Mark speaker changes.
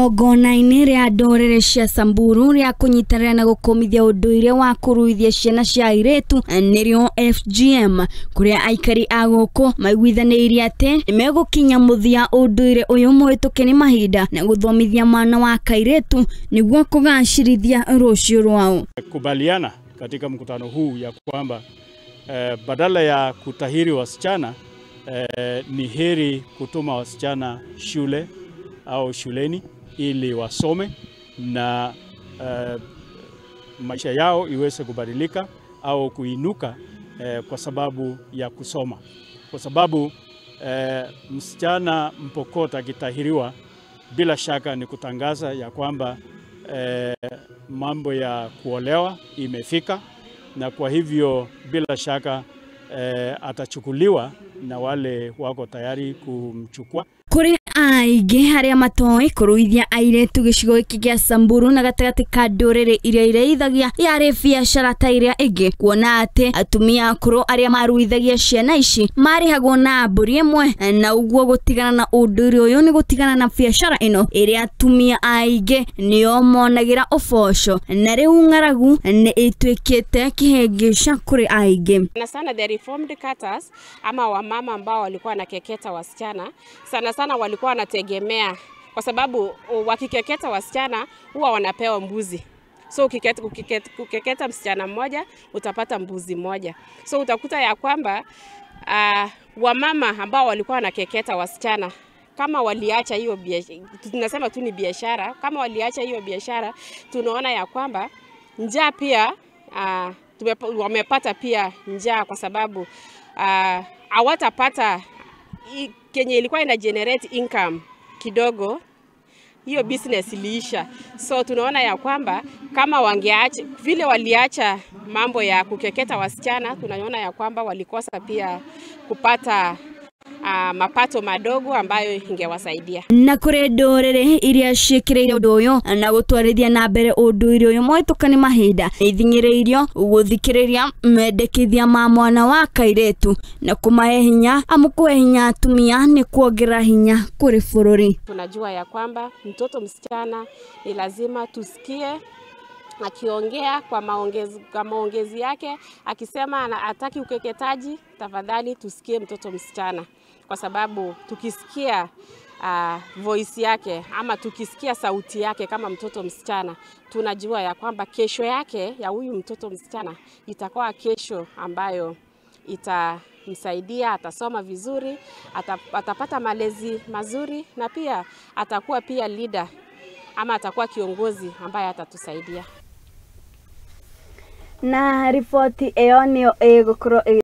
Speaker 1: Igongona-inĩ rĩa ndũrĩrĩ cia Samburu rĩa kũnyitanĩra na gũkũmithia ũndũire wa kũruithia ciana cia airĩtu nĩrĩo FGM, kũrĩa aikari a gũkũ maiguithanĩirie atĩ nĩmegũkinya mũthia ũndũire ũyũ mũhĩtũke nĩ mahinda na gũthomithia mwana wa kairĩtu nĩguo kũgacĩrithia rũciũ rwao.
Speaker 2: Kubaliana katika mkutano huu ya kwamba badala ya kutahiri wasichana ni heri kutuma wasichana shule au shuleni ili wasome na maisha yao iweze kubadilika au kuinuka kwa sababu ya kusoma. Kwa sababu msichana Mpokot akitahiriwa bila shaka ni kutangaza ya kwamba mambo ya kuolewa imefika, na kwa hivyo bila shaka atachukuliwa na wale wako tayari kumchukua.
Speaker 1: Kuri aingĩ arĩa matoĩ kũruithia airĩtu gĩcigo gĩkĩ gĩa Samburu na gatagatĩ ka ndũrĩrĩ iria ireithagia yarĩ biacara ta iria ĩngĩ, kuona atĩ atumia akũrũ arĩa maruithagia ciana ici marĩhagwo na mbũri ĩmwe, na ũguo gũtigana na ũndũire ũyũ nĩ gũtigana na biacara ĩno ĩrĩa atumia aingĩ nĩo monagĩra ũboco, na rĩu ng'aragu nĩ ĩtuĩkĩte kĩhĩngĩca kũrĩ aingĩ.
Speaker 3: Sana sana the reformed cutters ama wamama ambao walikuwa wanakeketa wasichana sana sana walikuwa wanategemea, kwa sababu wakikeketa wasichana huwa wanapewa mbuzi. So ukikeketa msichana mmoja utapata mbuzi moja. So utakuta ya kwamba wamama ambao walikuwa wanakeketa wasichana kama waliacha hiyo biashara, tunasema tu ni biashara, kama waliacha hiyo biashara, tunaona ya kwamba njaa pia wamepata pia njaa, kwa sababu hawatapata kenye ilikuwa ina generate income kidogo, hiyo business iliisha. So tunaona ya kwamba kama wangeacha vile waliacha mambo ya kukeketa wasichana, tunaona ya kwamba walikosa pia kupata mapato madogo ambayo ingewasaidia.
Speaker 1: Na kũrĩ ndũrĩrĩ iria ciĩkĩrĩire ũndũ ũyũ na gũtwarithia na mbere ũndũire ũyũ mũhĩtũke nĩ mahinda, ithing'ĩrĩirio gũthikĩrĩria mendekithia ma mwana wa kairĩtu na kũmahe hinya, amu kũhe hinya atumia nĩ kuongerera hinya kũrĩ bũrũri.
Speaker 3: Tunajua ya kwamba mtoto msichana ni lazima tusikie akiongea kwa maongezi yake, akisema hataki ukeketaji, tafadhali tusikie mtoto msichana, kwa sababu tukisikia voice yake ama tukisikia sauti yake kama mtoto msichana, tunajua ya kwamba kesho yake ya huyu mtoto msichana itakuwa kesho ambayo itamsaidia, atasoma vizuri, atapata malezi mazuri, na pia atakuwa pia leader ama atakuwa kiongozi ambaye atatusaidia.
Speaker 1: Na ripoti ĩyo nĩyo ĩgũkorwo.